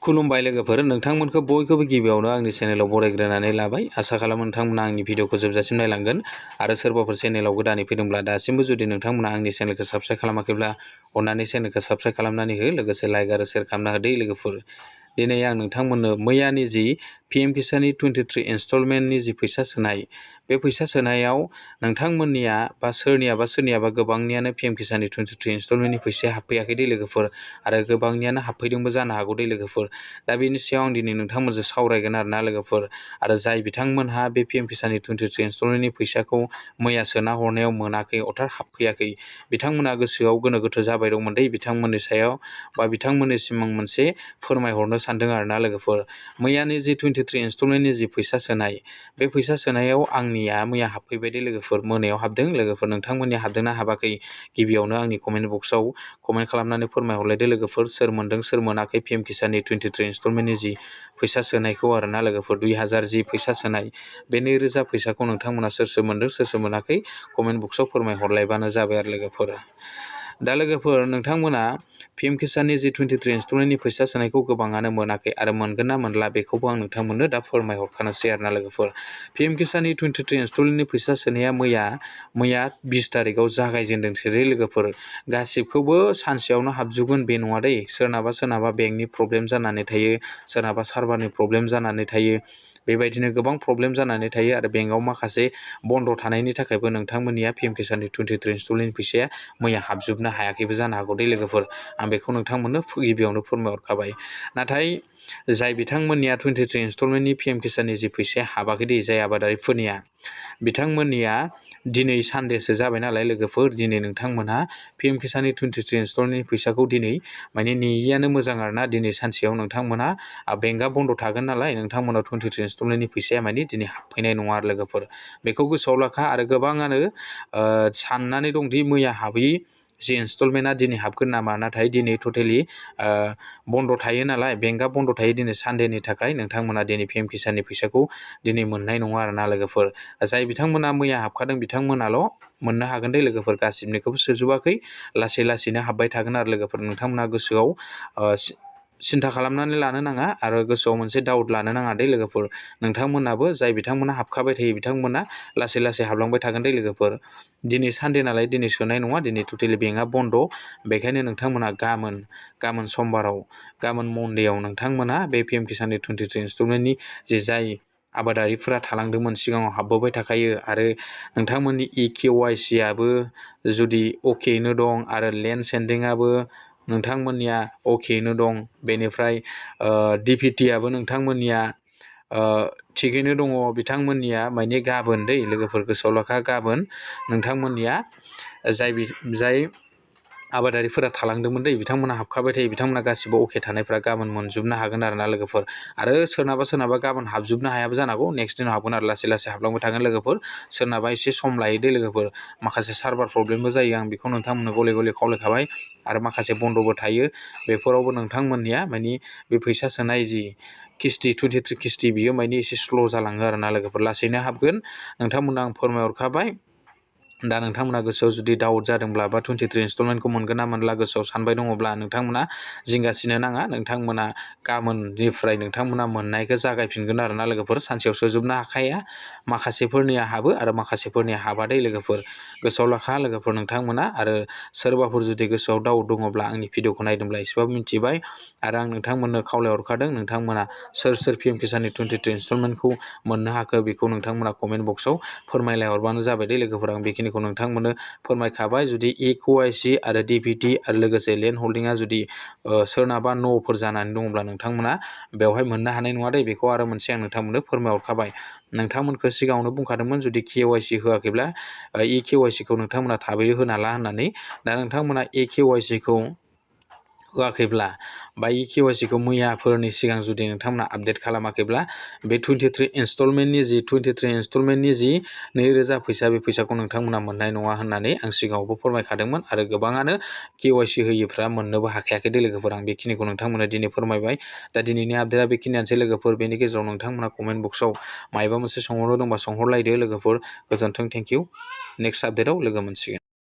खुलुमबाय लोगोफोर, नोंथांमोनखौ बयखौबो गिबियावनो आंनि चेनेलाव बरायग्रोनानै लाबाय। आसा खालामो नोंथांमोना आंनि भिडिअखौ जोबजासिम नायलांगोन आरो सोरबाफोर चेनेलाव गोदानै फैदोंब्ला दासिमबो जुदि नोंथांमोना आंनि चेनेलखौ साबस्क्राइब खालामाखैब्ला अन्नानै चेनेलखौ साबस्क्राइब खालामनानै हो, लोगोसे लाइक आरो शेयार खालामना होदो लोगोफोर। दिनै आं नोंथांमोननो मैयानि जि PM किसाननि 23 इनस्टलमेन्टनि जि फैसा सोनाय, बे फैसा सोनायाव नोंथांमोननिया बा सोरनियाबा गोबांनियानो PM किसाननि 23 इनस्टलमेन्टनि फैसाया हाबफैयाखै दे लोगोफोर, आरो गोबांनियानो हाबफैदोंबो जानो हागौ दे लोगोफोर। दा बेनि सायाव आं दिनै नोंथांमोनजों सावरायगोन आरोना लोगोफोर। आरो जाय बिथांमोनहा बे PM किसाननि 23 इनस्टलमेन्टनि फैसाखौ मैया सोना हरनायाव मोनाखै, अर्थात हाबफैयाखै, बिथांमोना गोसोआव गोनो गोथो जाबाय दंमोन दे बिथांमोननि सायाव बा बिथांमोननिसिम आं मोनसे फोरमायहरनो सानदों आरोना लोगोफोर। मैयानि जि 23 इनस्टलमेन्टनि जि फैसा सोनाय, बे फैसा सोनायाव आंनिया मैया हाबफैबाय दे लोगोफोर, मोनायाव हाबदों लोगोफोर। नोंथांमोननिया हाबदोंना हाबाखै गिबियावनो आंनि कमेन्ट बक्सआव कमेन्ट खालामनानै फोरमायहरलायदो लोगोफोर। सोर मोनदों सोर मोनाखै PM किसाननि 23 इनस्टलमेन्टनि जि फैसा सोनायखौ आरोना लोगोफोर। 2000 जि फैसा सोनाय, बे 2000 फैसाखौ नोंथांमोना सोर मोनदों सोर मोनाखै कमेन्ट बक्सआव फोरमायहरलायबानो जाबाय आरो लोगोफोर। दा लोगोफोर, नोंथांमोना PM किसाननि जि 23 इनस्टलमेन्टनि फैसा सोनायखौ गोबाङानो मोनाखै आरो मोनगोन ना मोनला बेखौबो आं नोंथांमोननो दा फोरमायहरखानोसै आरोना लोगोफोर। PM किसाननि 23 इनस्टलमेन्टनि फैसा सोनाया मैया 20 तारिखआव जागायजेनदोंसै लोगोफोर। गासिबखौबो सानसेयावनो हाबजोबगोन बे नङा दै। सोरनाबा बेंकनि प्रब्लेम जानानै थायो, सोरनाबा सार्भारनि प्रब्लेम जानानै थायो, बेबायदिनो गोबां प्रब्लेम जानानै थायो आरो बेंकआव माखासे बन्द थानायनि थाखायबो नोंथांमोननिया PM किसाननि 23 इनस्टलमेन्टनि फैसाया मैया हाबजोबनो हायाखैबो जानो हागौ दे लोगोफोर। आं बेखौ नोंथांमोननो गिबियावनो फोरमायहरखाबाय। नाथाय जाय बिथांमोननिया 23 इनस्टलमेन्टनि PM किसाननि जि फैसाया हाबाखै दे, जाय आबादारिफोरनिया, बिथांमोननिया दिनै सानडेसो जाबाय नालाय लोगोफोर, दिनै नोंथांमोनहा PM किसाननि 23 इनस्टलमेन्टनि फैसाखौ दिनै माने नेयिआनो मोजां आरोना। दिनै सानसेयाव नोंथांमोनहा बेंकआ बन्द थागोन नालाय, नोंथांमोनाव 23 इनस्टलमेन्टनि फैसाया माने दिनै हाबफैनाय नङा आरो लोगोफोर। बेखौ गोसोआव लाखा। आरो गोबाङानो साननानै दंदि मैया हाबैयै जि इनस्टलमेन्टआ दिनै हाबगोन नामा, नाथाय दिनै टटेलि बन्द थायो नालाय, बेंकआ बन्द थायो दिनै सानडेनि थाखाय, नोंथांमोना दिनै PM किसाननि फैसाखौ दिनै मोननाय नङा आरोना लोगोफोर। जाय बिथांमोना मैया हाबखादों बिथांमोनाल' मोननो हागोन दे लोगोफोर, गासिबनिखौबो सोजोबाखै। लासैनो हाबबाय थागोन आरो लोगोफोर। नोंथांमोना गोसोआव सिन्था खालामनानै लानो नाङा आरो गोसोआव मोनसे डाउट लानो नाङा दे लोगोफोर। नोंथांमोनाबो जाय बिथांमोना हाबखाबाय थायो बिथांमोना लासै हाबलांबाय थागोन दे लोगोफोर। दिनै सानडे नालाय दिनै सोनाय नङा, दिनै टटेलि बेंकआ बन्द। बेखायनो नोंथांमोना गाबोन समबाराव, गाबोन मनडेयाव नोंथांमोना बे PM किसाननि 23 इनस्टलमेन्टनि जाय आबादारिफोरा थालांदोंमोन, सिगाङाव हाबबोबाय थाखायो आरो नोंथांमोननि EKYC आबो जुदि अकेयैनो दं आरो लेन्ड सेन्डिंआबो नोंथांमोननिया अकेयैनो दं, बेनिफ्राय DPT आबो नोंथांमोननिया थिगैनो दङ, बिथांमोननिया माने गाबोन दै लोगोफोर, गोसोआव लाखा, गाबोन नोंथांमोननिया जाय आबादारिफोरा थालांदोंमोन दै, बिथांमोना हाबखाबाय थायो, बिथांमोना गासिबो अके थानायफ्रा गाबोन मोनजोबनो हागोन आरोना लोगोफोर। आरो सोरनाबा गाबोन हाबजोबनो हायाबो जानो हागौ, नेक्स्ट दिनाव हाबगोन आरो लासै हाबलांबाय थागोन लोगोफोर। सोरनाबा एसे सम लायो दे लोगोफोर, माखासे सार्भार प्रब्लेमबो जायो, आं बेखौ नोंथांमोननो गले खावलायखाबाय। आरो माखासे बन्द'बो थायो, बेफोरावबो नोंथांमोननिया माने बे फैसा सोनाय जि किस्ति 23 किस्ति, बियो माने एसे स्ल' जालाङो आरोना लोगोफोर। लासैनो हाबगोन, नोंथांमोननो आं फोरमायहरखाबाय। दा नोंथांमोना गोसोआव जुदि डाउट जादोंब्ला बा 23 इनस्टलमेन्टखौ मोनगोन ना मोनला गोसोआव सानबाय दङब्ला, नोंथांमोना जिंगासिनो नाङा। नोंथांमोना गाबोननिफ्राय नोंथांमोना मोननायखौ जागायफिनगोन आरोना लोगोफोर। सानसेयाव सोजोबनो हाखाया, माखासेफोरनिया हाबो आरो माखासेफोरनिया हाबा दे लोगोफोर। गोसोआव लाखा लोगोफोर नोंथांमोना। आरो सोरबाफोर जुदि गोसोआव डाउट दङब्ला आंनि भिडिअखौ नायदोंब्ला एसेबाबो मिथिबाय। आरो आं नोंथांमोननो खावलायहरखादों, नोंथांमोना सोर PM किसाननि 23 इनस्टलमेन्टखौ मोननो हाखो बेखौ नोंथांमोना कमेन्ट बक्सआव फोरमायलायहरबानो जाबाय दे लोगोफोर। आं बेखिनिखौ नोंथांमोननो फोरमायखाबाय। जुदि EKYC आरो DPT आरो लोगोसे लेन्ड हल्डिंआ जुदि सोरनाबा न'फोर जानानै दङब्ला नोंथांमोना बेवहाय मोननो हानाय नङा दे, बेखौ आरो मोनसे आं नोंथांमोननो फोरमायहरखाबाय। नोंथांमोनखौ सिगाङावनो बुंखादोंमोन, जुदि KYC होआखैब्ला EKYC खौ नोंथांमोना थाबैनो होना ला होननानै। दा नोंथांमोना EKYC खौ होआखैब्ला बा EKYC खौ मैयाफोरनि सिगां जुदि नोंथांमोना आपडेट खालामाखैब्ला, बे 23 इनस्टलमेन्टनि जि 2000 फैसा, बे फैसाखौ नोंथांमोना मोननाय नङा होननानै आं सिगाङावबो फोरमायखादोंमोन। आरो गोबाङानो KYC होयिफ्रा मोननोबो हाखायाखै दे लोगोफोर। आं बेखिनिखौ नोंथांमोननो दिनै फोरमायबाय। दा दिनैनि आपडेटआ बेखिनियानोसै लोगोफोर। बेनि गेजेराव नोंथांमोना कमेन्ट बक्सआव मायबा मोनसे सोंहरनो दंबा सोंहरलायदो लोगोफोर। गोजोन्थों, थेंक इउ। नेक्स्ट आपडेटआव लोगो मोनसिगोन।